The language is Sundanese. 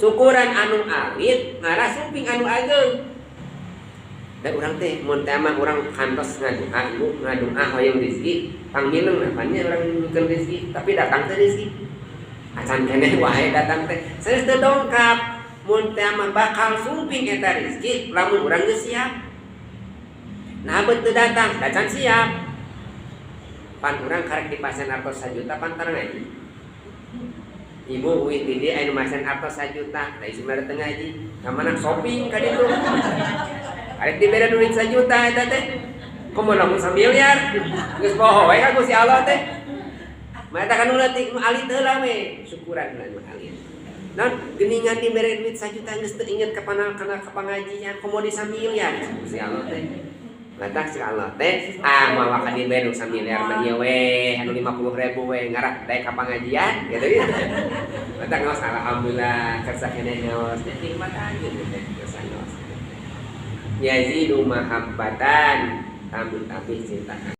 Syukuran anu alit ngarah sumping anu ageng. Da urang teh mun teh mah urang kantos ngadoa, Ibu, ngadoa hoyong rezeki, pangmileng nah urang nyuhunkeun rezeki, tapi datang teh rezeki. Acan keneh wae datang teh. Sanes teu dongkap, mun teh mah bakal sumping eta rezeki lamun urang geus siap. Nah, bet teu datang, da can siap. Pan urang karek dipasihan artos 1 juta, pan tara ngaji. Ibu uih di dieu aya nu masihan artos 1 juta, da isuk teu ngaji, ka mana shopping ka ditu. Arek dibere duit 1 juta eta teh. Komo lamun samiliar, geus poho we ka Gusti Allah teh. Mah eta kan nu leutik, nu alit heula we, syukuran heula nu alit. Non geningan dibere duit 1 juta geus teu inget ka kana ka pangajian, komo di samiliar Gusti Allah teh. Matak cek Allah teh, ah, mawa ka dibere nu samiliar mah ieu we, anu 50 ribu we ngarah daek ka pangajian gitu gitu. Matak ngaos alhamdulillah kersa keneh ngaos teh nikmat aja teh kersa ngaos. Yazidu mahabbatan, tambih-tambih cinta.